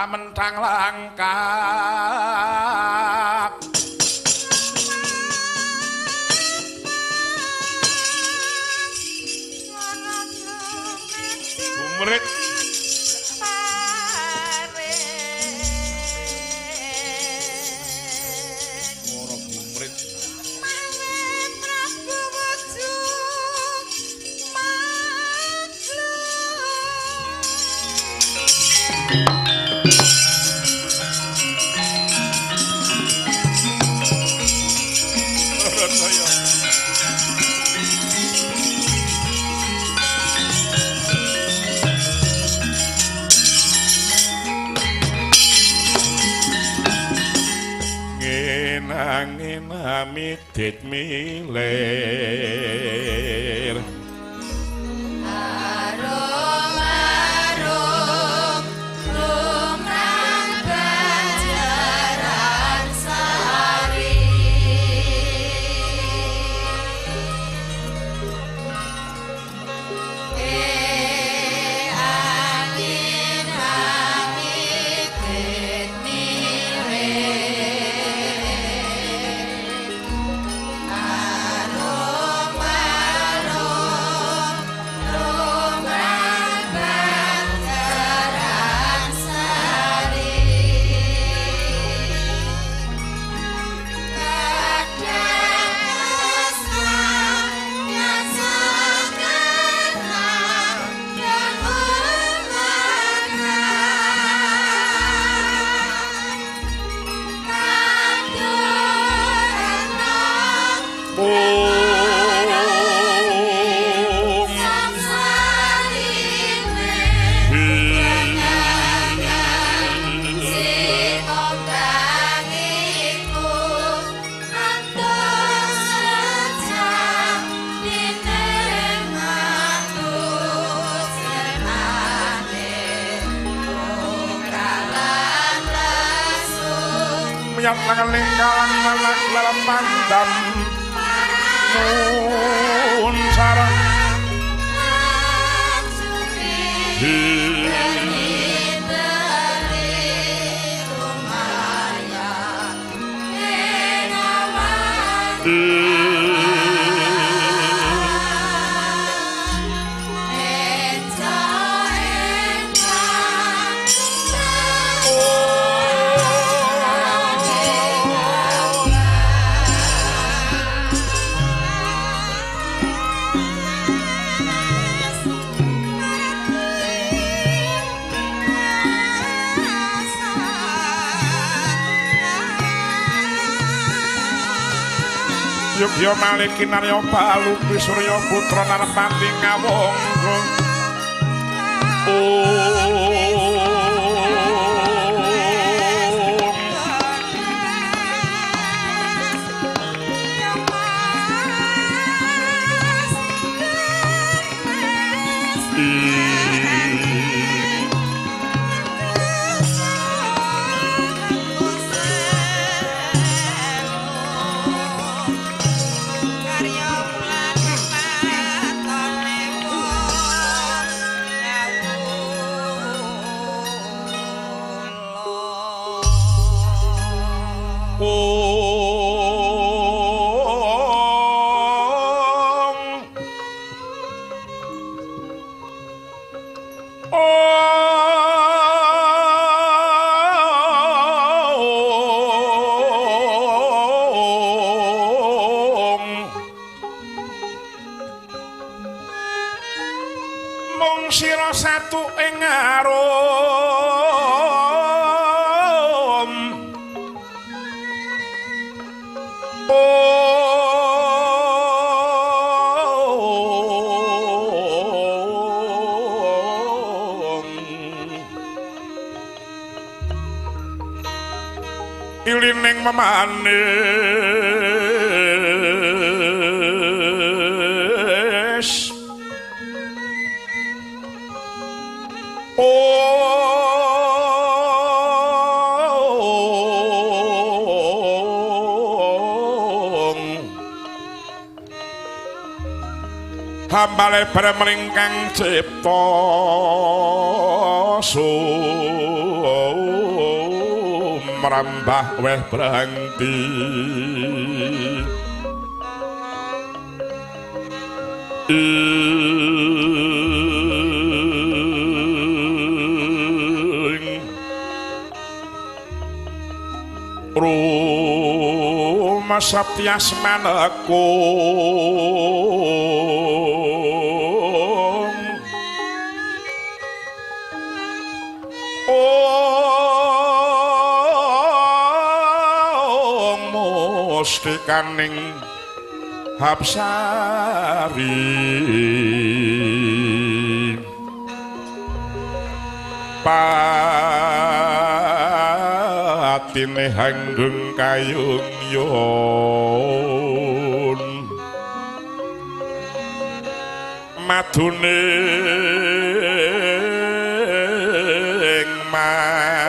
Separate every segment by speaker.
Speaker 1: Pamentang langkap. Gumrit ora gumrit. Ngenang-ngenang midit milir.
Speaker 2: Arum arum lumrah bajaran sari. Angin angin milir. Arum arum lumrah bajaran sari. Kadang resah ngasangan dan
Speaker 1: Om. Menyat langan lingkaran manak dalam pandam nun sarang. Yogya Maliki Narya Palupi Surya Putra Narpati Ngawangga. Mung sira satu ing arum. Ilining memanis. Hambale bareng ingkang cipta sun. Mrambah weh brangti ing rumah sabtias manekung ong mustikaning Hapsari patine hanggung kayung yun madune ing malace.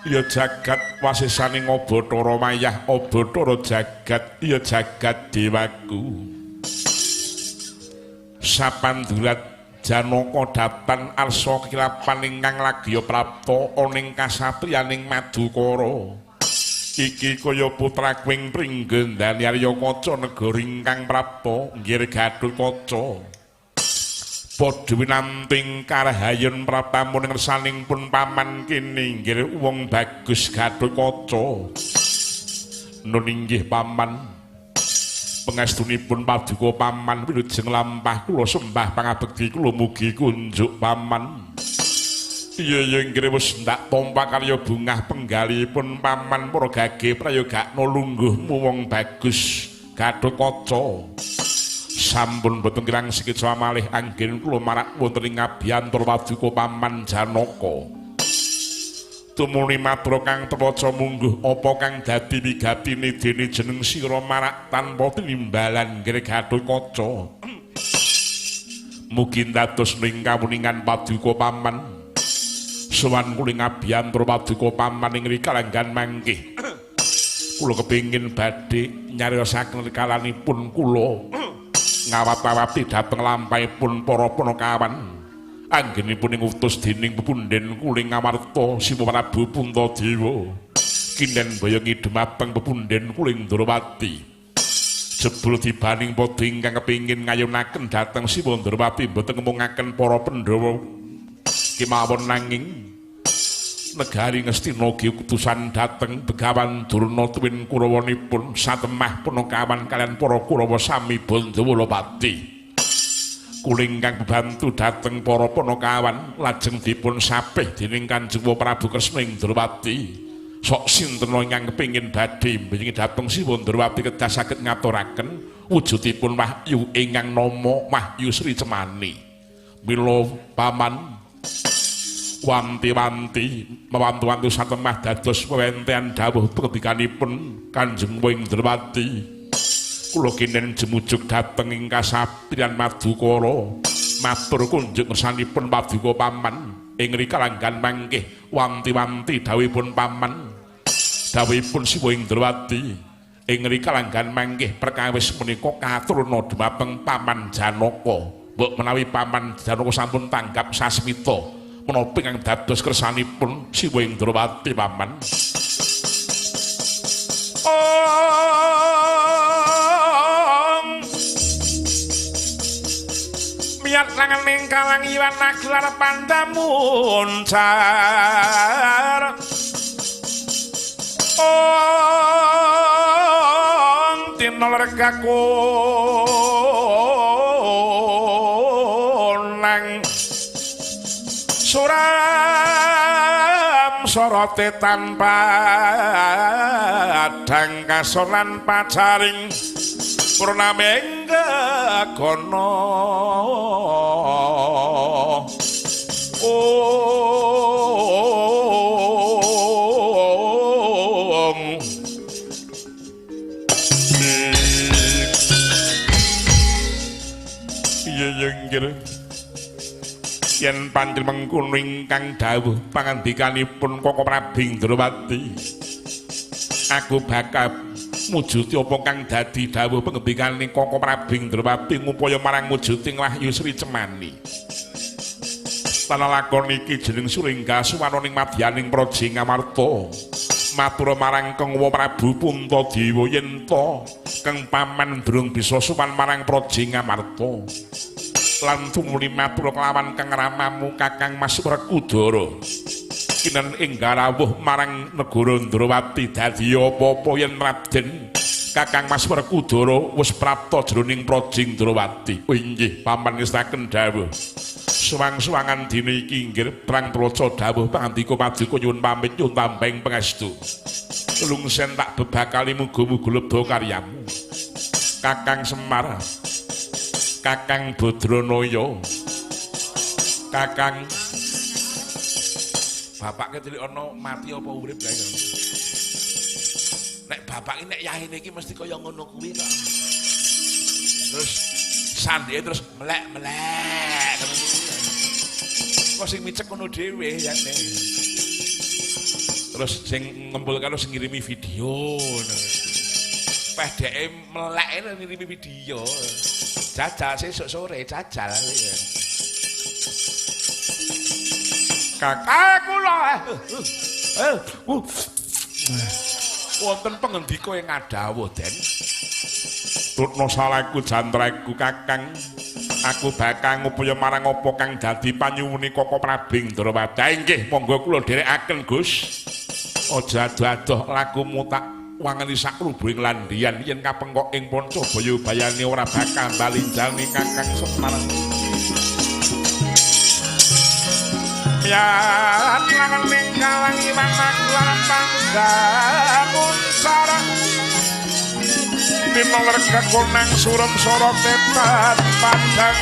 Speaker 1: Ya jagat wasisaning Bathara Mayah Bathara jagat ya jagat dewaku sapandulat Janaka datan arsa kilapan ingkang lagya prapta aning kasatriyaning Madukara iki kaya putraku ing Pringgendani Arya Kaca negara ingkang prapta nggir Gatotkaca padha winanting karahayun praptamun ngersaning pun paman kene nggir wong bagus Gatotkaca nun inggih paman pangestunipun paduka paman wilujeng lampah kula sembah pangabekti kula mugi kunjuk paman. Iya iya nggih wis ndak tampa karya bungah penggalipun paman para gage prayogakna lungguhmu wong bagus Gatotkaca. Sampun boten kirang sekeca malih anggen kula marak wonten ing abyantar paduka paman Janaka. Tumuli matra kang tewaca mungguh apa kang dadi wigatine dene jeneng sira marak tanpa tinimbalan nggih Gatotkaca. Mugi dados ning kawuningan paduka paman. Sowan kula ing abyantar paduka paman ing rikalanggan mangkih. Kula kepingin badhe nyariosaken rikalanipun kula ngawat-awati dhateng lampahipun para panakawan. Anggenipun ing utus dening pepundhen kula ing Ngamarta Sima Prabu Puntadewa. Kinden boyongi dhumateng pepundhen kula ing Ndrawati. Jebul dibaning padha ingkang kepingin ngayunaken dhateng Siwa Ndrawati mboten ngemungaken para Pandhawa kemawon nanging negari Ngastina utusan dhateng Begawan Durna tuwin Kurawanipun satemah panakawan kalian para Kurawa sami Bandawalapati. Kula ingkang bebantu dhateng para panakawan lajeng dipun sapih dening Kanjeng Prabu Kresna ing Ndrawati. Sok sinten ingkang kepingin badhe mbenjing dhateng Siwa Ndrawati kedah saged ngaturaken wujudipun wahyu ingkang nama Wahyu Sri Cemani. Mila paman wanti-wanti mewantu-wantu satemah dados wewentean dawuh pengendikanipun Kanjeng Indrawati. Kula kinen jemujuk dhateng ing kasatriyan Madukara matur kunjuk ngersanipun paduka paman ing rikalanggan mangkih wanti-wanti dawuhipun paman dawuhipun Siwa Indrawati ing rikalanggan mangkih perkawis menika katurna dhumateng paman Janaka. Mbok menawi paman Janaka sampun tanggap sasmita menapa ingkang dados kersanipun Siwa Indrawati paman. Om miyat langening kalang iwan nagelar pandamuncar. Om tinol regakunang suram sorote tanpa adang kasonan pacaring purnaming gegono. Om iya iya nggih yen pancen mengkono ingkang dawuh pangandikanipun Koko Prabu Indrawati aku bakal Mujuti apa kang dadi dawuh pangendikane Koko Prabu Indrawati ngupaya marang mujuding Wahyu Sri Cemani. Tanah lakon iki jeneng Suringga suwana ning madyaning Praja Ngamarta. Matur marang Kang Prabu Puntadewa yen ta Kang Paman durung bisa sowan marang Praja Ngamarta. Lan tumuli matur kelawan Kang Ramamu Kakang Mas Werkudara. Kinen enggal rawuh marang negara Ndrawati dadi apa-apa yen Raden Kakang Mas Werkudara wis prapta jroning Praja Ndrawati. Oh inggih paman ngestaken dawuh. Suwang-suwangan dina iki inggih Prang Praca dawuh pangandika paduka nyuwun pamit nyuwun tambeng pangestu. Lungsen tak bebakali muga-muga lebda karyamu. Kakang Semar, Kakang Badranaya, Kakang bapake cilik ana mati apa urip kae. Nek bapak iki nek yahine iki mesti kaya ngono kuwi kok. Terus sandike terus melek-melek. Kok sing micek ngono dhewe yane. Terus sing ngempul karo sing ngirimi video ngono. Peh dheke melek ngirimi video. Jajal sesuk sore jajal. Kakak kula. Wonten pangendika ing ngadhawuh, Den. Tutna salahku jantraku Kakang. Aku bakal ngupaya marang apa kang dadi panyuwune Koko Prabu Indrawati. Inggih, monggo kula dherekaken, Gus. Aja adoh-adoh lakumu tak wangeni sakrubuhing landian yen kapengkok ing Pancabaya bayane ora bakal bali jane Kakang Semar. Yan langan ning kalang iwan makulan panggamuncara Tinoler kekonang surem sorot tetan padang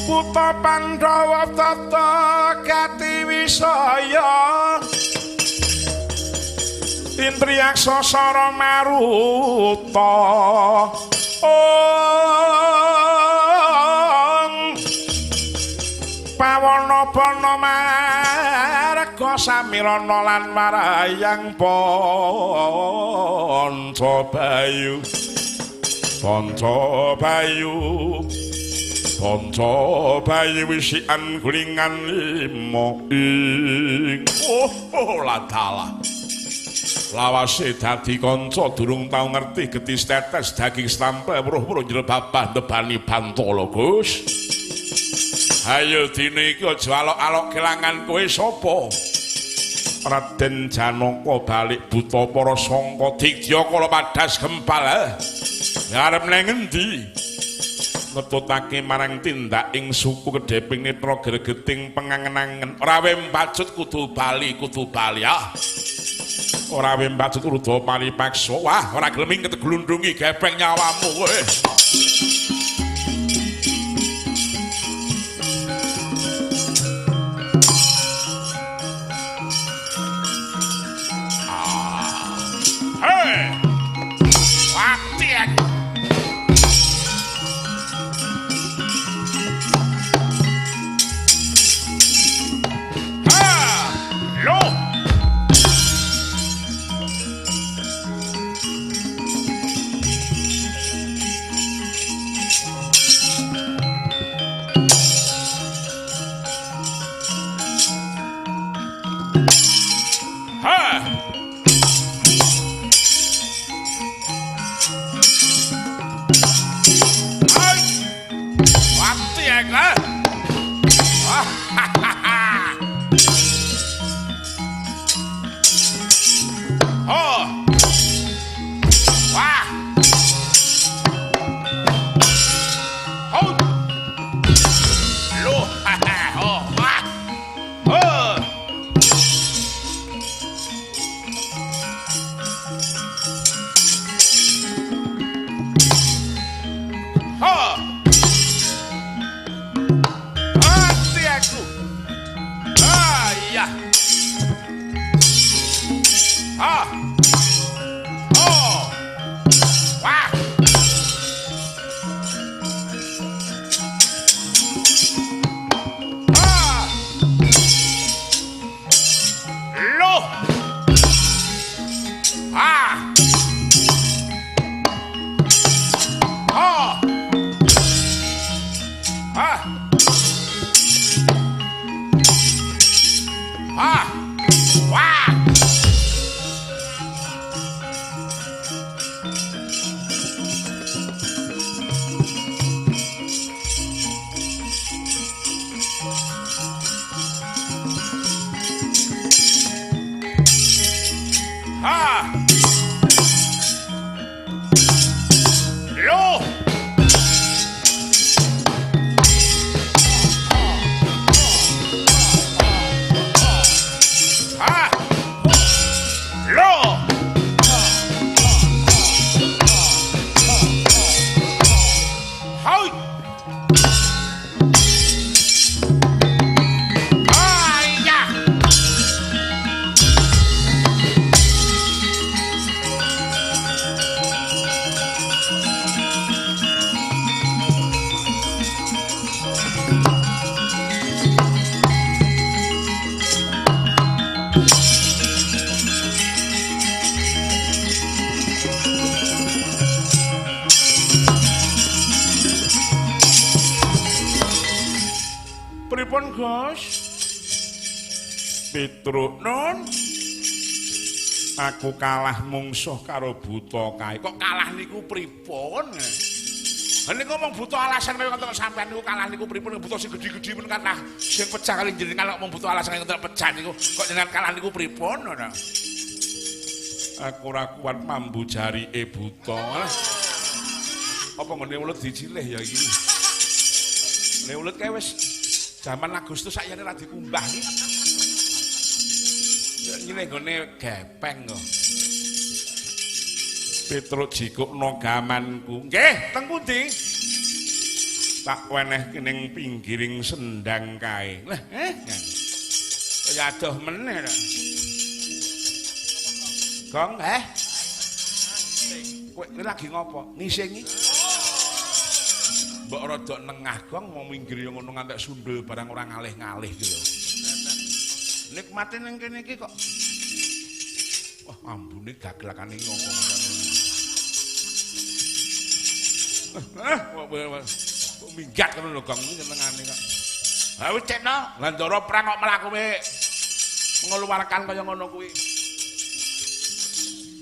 Speaker 1: Putra Pandhawa tata gati wisaya Indriyaksa sara maruta ong pawana bana marga samirana lan marayang panca bayu panca bayu panca bayu wisikan gulingan lima ing oh ladalah lawase dadi kanca durung tau ngerti getis tetes daging stampel weruh-weruh njrebabah ndebani bantala Gus. Ayo dene iki aja alok-alok kelangan kowe sapa? Raden Janaka balik buta para sangka digdya kala padas gempal. Arep nang endi? Ngetutake marang tindak ing suku kedheping netra gregeting pengangen-angen. Ora wembacut kudu bali ah. Ora wembacut ruda paripaksa. Wah, ora gelem keteglundungi gepeng nyawamu kowe. Hei! Mati aku. Ha! Lo! Ha! Ai! Mati aku. Oh! Wah! Oh! Loh! Oh! Wah! Oh! Oh! Mati aku. Ah, iya. Ah. Oh. Wah. Ah. Loh. Ah. Oh. Ah. Ah. Wah. Ah. Loh. Ah. Loh. Hai. Ah, iya. Pripun, Gus? Petruk, Nun. Aku kalah mungsuh karo buta kae. Kok kalah niku pripun? Lha niku mung buta alasan kaya ngoten sampean niku kalah niku pripun? Buta sing gedhi-gedhi pun kalah sing pecah kali jenengan kok mung buta alasan kaya ngoten pecah niku. Kok jenengan kalah niku pripun ngono? Aku ora kuat mambu jarike buta. Apa nggone welut dicilih ya iki? Nek welut kae wis jaman Agustus sakjane ra dikumbah iki. Nyilih nggone gepeng kok. Petruk jikukno gamanku. Nggih, teng pundi? Tak wenehke ning pinggiring sendang kae. Lah, kaya adoh meneh ta. Gong, eh? Kowe lagi ngopo? Ngisingi. Mbok rada nengah gong mau minggir yo ngono ngantek sundul barang ora ngalih-ngalih iki lho. Nikmate ning kene iki kok. Wah, ambune gaglakane ngopo ngono. Kok minggat ngono lho gong iki senengane kok. Ha wis cekno, lah ndara perang kok mlaku kowe ngeluarkan kaya ngono kuwi.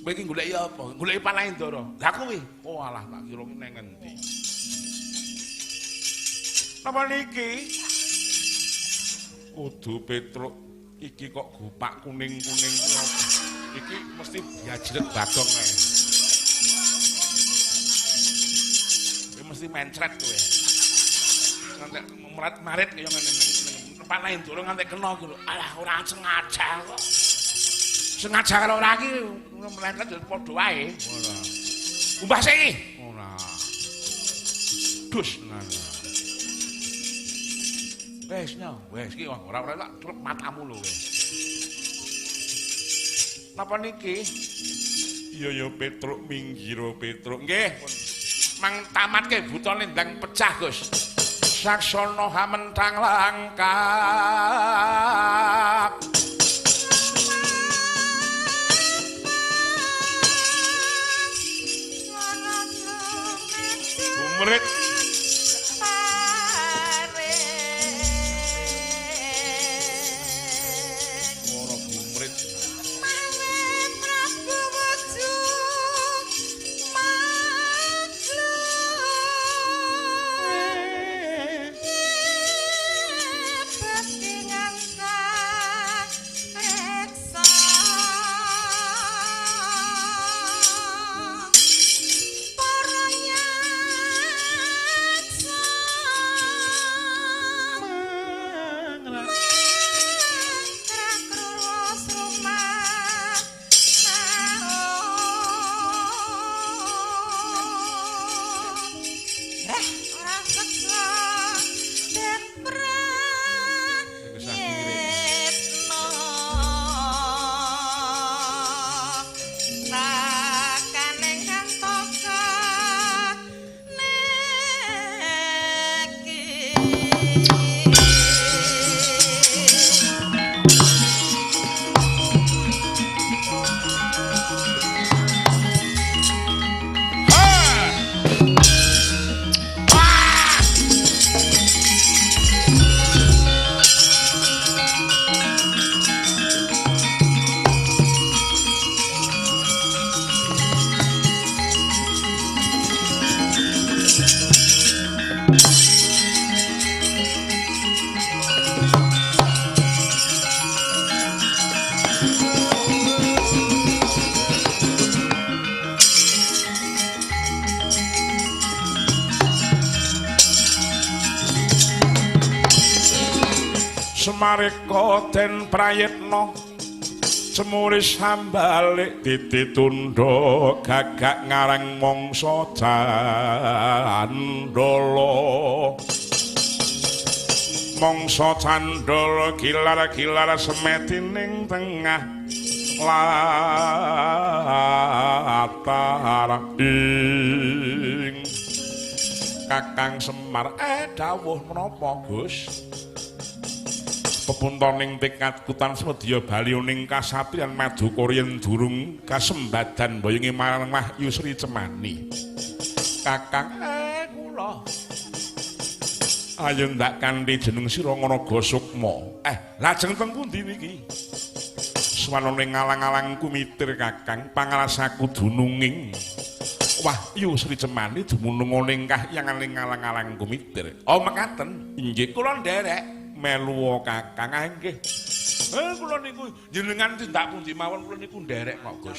Speaker 1: Kowe iki goleki apa? Goleki panahe Ndara. Lah kuwi. Oh alah tak kira ki nang ngendi. Napa niki? Kudu Petruk iki kok gupak kuning-kuning iki mesti diajret Bagong ae. Kowe mesti mencret kowe. Ngantek merat-marit kaya ngene ning panahe Ndara ngantek kena iki lho. Alah ora sengaja kok. Sengaja karo ora iki melencet ya padha wae. Ora. Umbah sik iki. Ora. Dus ngono. Wes no, wes iki ora tak truk matamu lho wes. Napa niki? Iya ya Petruk minggiro Petruk. Nggih. Mang tamatke butone ndang pecah, Gus. Saksana hamentang langkap. Gumrit ora gumrit. Semareka den prayitna cemuri sambalik titi tundha gagak ngarang mangsa candala. Mangsa candala gilar-gilar semeti ning tengah latar ing Kakang Semar dawuh menapa Gus? Pepuntoning tekadku tansah medya bali ning kasatriyan Madukara yen durung kasembadan boyonge marang Wahyu Sri Cemani. Kakang kula ayo ndak kanthi jeneng sira Ngaraga Sukma. Lajeng teng pundi niki? Swanane ngalang-alang kumitir Kakang, pangalasaku dununging Wahyu Sri Cemani dumunung ning kahyangan ing ngalang-alang kumitir. Oh mekaten, inggih kula nderek. Melu Kakang nggih. Kula niku jenengan tindak pundi mawon kula niku nderek kok Gus.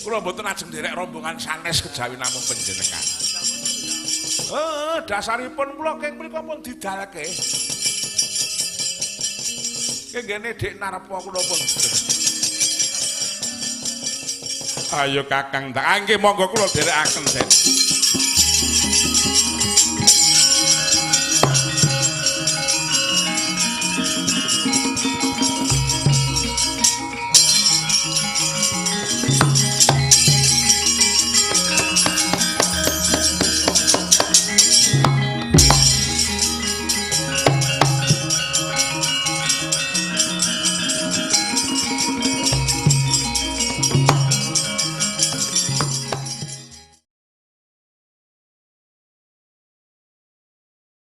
Speaker 1: Kula mboten ajeng nderek rombongan sanes kejawi namung panjenengan. Dasaripun kula keng mriku pun didaleke. Kenggene Dik Narpa kula pun. Ayo Kakang, tak nggih monggo kula nderekaken, Den.